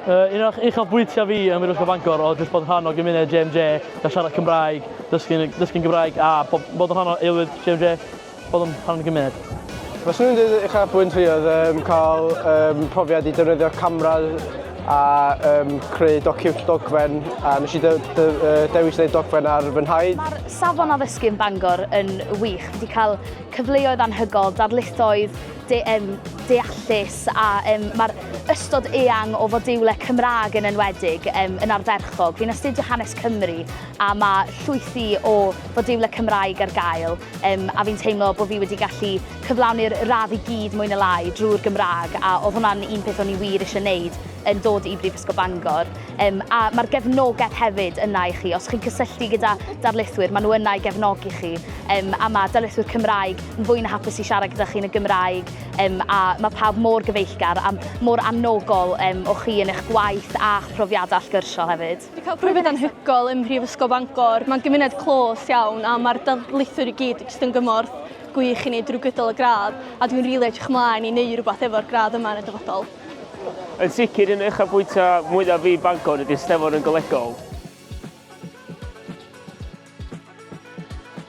Un o'r uchafbwyntiau fi ym Mhrifysgol Bangor oedd jyst bod yn rhan o gymuned JMJ, gael siarad Cymraeg, dysgu'n dysgu Gymraeg a bod, bod yn rhan o aelwyd JMJ, bod yn rhan o'r gymuned. Fyswn i'n dweud uchafbwynt fi oedd um, cael um, profiad i defnyddio camera a um, creu docu dogfen a nes i de, de, dewis wneud dogfen ar fy nhaid. Mae'r safon addysgu yn Bangor yn wych. Fi wedi cael cyfleoedd anhygoel, darlithoedd, de, um, deallus a um, mae'r ystod eang o fodiwlau Cymraeg yn enwedig um, yn ardderchog. Fi'n astudio hanes Cymru a mae llwythi o fodiwlau Cymraeg ar gael um, a fi'n teimlo bod fi wedi gallu cyflawni'r radd i gyd mwy na lai drwy'r Gymraeg a oedd hwnna'n un peth o'n i wir eisiau gwneud yn dod i Brifysgol Bangor. Um, a mae'r gefnogaeth hefyd yna i chi. Os chi'n cysylltu gyda darlithwyr, maen nhw yna i gefnogi chi. Um, a mae darlithwyr Cymraeg yn fwy na hapus i siarad gyda chi yn y Gymraeg. Um, a mae pawb mor gyfeillgar a mor anogol um, o chi yn eich gwaith a'ch profiadau allgyrsiol hefyd. Wedi cael profiad anhygoel ym Mhrifysgol Bangor. Mae'n gymuned clos iawn a mae'r darlithwyr i gyd jyst yn gymorth gwych i ni drwy gydol y gradd a dwi'n rili edrych ymlaen i wneud rhywbeth efo'r gradd yma yn y dyfodol. Yn sicr un o uchafbwyntiau mwyaf fi Bangor ydy'r Steddfod yn golegol.